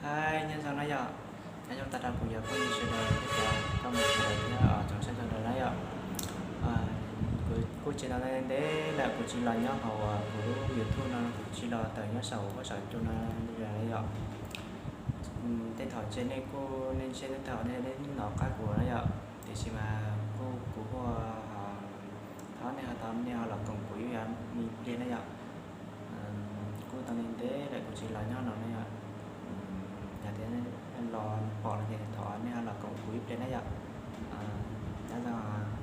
Hi, nyob zoo na yom. Nyob zoo tag nrho kuv cov phooj ywg sawv daws thiab cov koj mus sawv daws thiab tsoom saib sawv daws na yom. Kuv kuj tsis los ntev lawm, kuv tsis los nyob hauv kuv lub YouTube no, kuv tsis los tawm nyob saum huab saum cua no li lawm yom. Tej thaum ntshe nej kuj, nej ntshe tej thaum nej hnov qab kuv na yom, tiam sis mas kuj kuv hu thov nej ho, thov nej ho los koom kuv ib pliag na yom. Kuj tau ntev ntev lawm kuv tsis los nyob no na yom. Yog tias los pom no ces thov nej ho los koom kuv ib pliag na yom. Nyob zoo.